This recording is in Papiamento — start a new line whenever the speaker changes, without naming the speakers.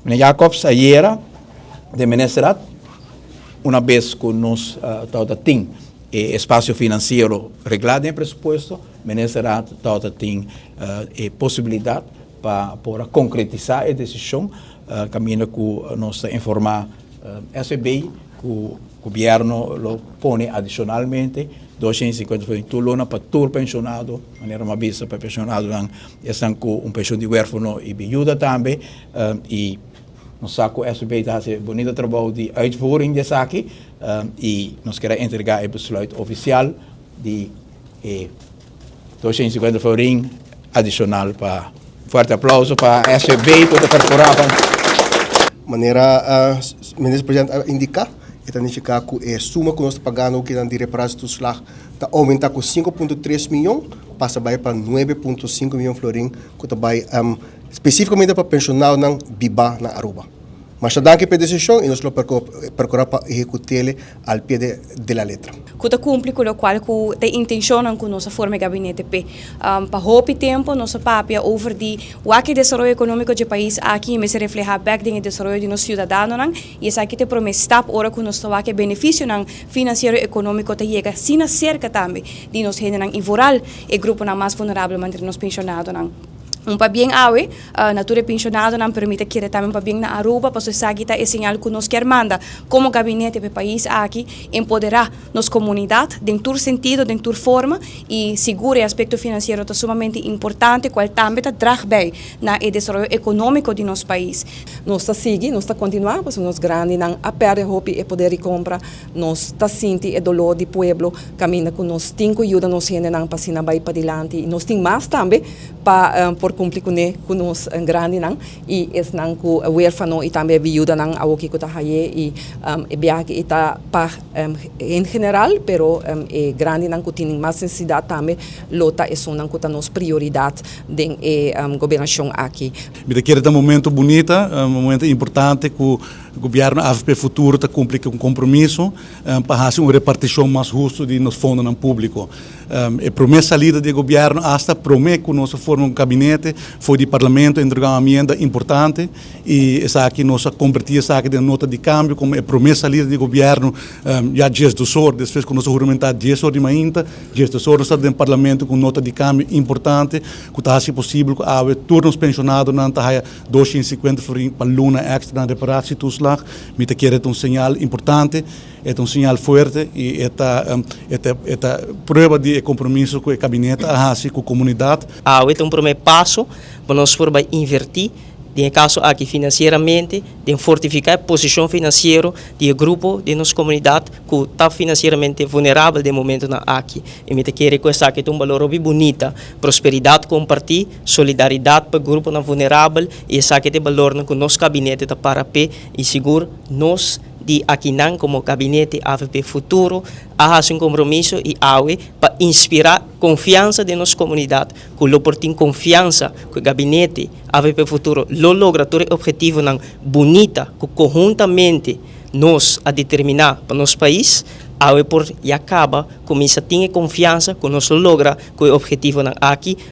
Meneer Jacobs, ayera den Ministerraad, una bes ku nos tabatin e espasio finansiero reglá den presupuesto, Ministerraad tabatin e posibilidat pa por konkretisá e desishon, kaminda ku nos ta informá SVB ku gobièrnu lo pone adishonalmente 250 florin tur luna pa tur penshonado, manera mi a bisa, pa penshonadonan esnan ku un penshon di huérfano i biuda tambe. I nos sa ku SVB ta hasi bunita trabou di uitvoering di esaki i nos kier a entregá e besluit ofisial di e 250 florin adishonal. Pa fuerte aplauso pa SVB ku ta perkurá pa
Manera minister presidente a indiká, e ta nifiká ku e suma ku nos ta pagando kinan di reparatietoeslag ta oumentá ku 5.3 mion, pasa bai pa 9.5 mion florin ku ta bai spesífikamente pa penshonadonan bibá na Aruba. Masha danki pa e desishon i nos lo perkurá pa ehekut'é al pie de la letra.
Ku ta kumpli ku lokual ku ta e intenshonnan ku nos a forma e gabinete p'e. Pa hopi tempu nos a papia over di wak e desaroyo ekonómiko dje pais aki i mester reflehá bèk den e desaroyo di nos siudadanonan, i esaki ta e promé stap ora ku nos ta wak e benefisionan finansiero i ekonómiko ta yega asina serka tambe di nos hendenan i vooral e gruponan mas vulnerabel manera nos penshonadonan. Un pabien awe na tur e penshonadonan, pero mi ta kere tambe un pabien na Aruba, pasobra esaki ta e señal ku nos kier manda komo gabinete pa e pais aki, empoderá nos komunidat den tur sentido, den tur forma, i sigur e aspekto finansiero ta sumamente importante, kual tambe ta drag bij na e desaroyo ekonómiko di nos pais.
Nos ta sigui, nos ta kontinuá, pasobra nos grandinan a pèrdè hopi e poder di kompra. Nos ta sinti e doló di pueblo kaminda ku nos tin ku yuda nos hendenan pa asina bai padilanti. I nos tin mas tambe pa por kumpli kuné ku nos grandinan i esnan ku wérfano i tambe viudanan awoki ku ta haye i e biaha aki ta pa en general, pero e grandinan ku tin mas nesesidat tambe lo ta esunnan ku ta nos prioridat den e gobernashon aki.
Mi ta kere ta un momento bunita, un momento importante ku Gobierno avp Futuro ta cumpli cu un compromiso pa haci un reparticion mas husto di nos fondonan publico. E prome salida di e gobierno hasta prome cu nos a forma un gabinete foi di Parlamento a entrega un amienda importante y esaki nos a converti esaki den nota di cambio como e prome salida di gobierno ya 12 or despues cu nos a huramenta 10 or di mainta, 12 or nos ta den Parlamento cu un nota di cambio importante cu ta haci posibel cu awe tur nos pensionadonan ta haya 250 florin pa luna extra na reparatietoeslag. Mi ta kere ta un señal importante, e ta un señal fuerte y e ta e ta e ta prueba di e compromiso cu e gabinete a haci cu comunidad.
Awe ta un prome paso pa nos por bai inverti, den e caso aki financieramente, den fortifica e posicion financiero di e grupo den nos comunidad cu ta financieramente vulnerabel den momentonan aki. Y mi ta kere cu esaki ta un balor hopi bunita, prosperidad comparti, Solidaridat pa gruponan vulnerabel i esaki ta e balornan ku nos kabinete ta para p'e i sigur nos di akinan komo Gabinete avp Futuro a hasi un kompromiso i awe pa inspirá konfiansa den nos komunidat ku lo por tin konfiansa ku e Gabinete avp Futuro lo logra tur e ophetivonan bunita ku konhuntamente nos a determiná pa nos pais. Awe por ya kaba kuminsá tin e konfiansa ku nos lo logra ku e ophetivonan aki.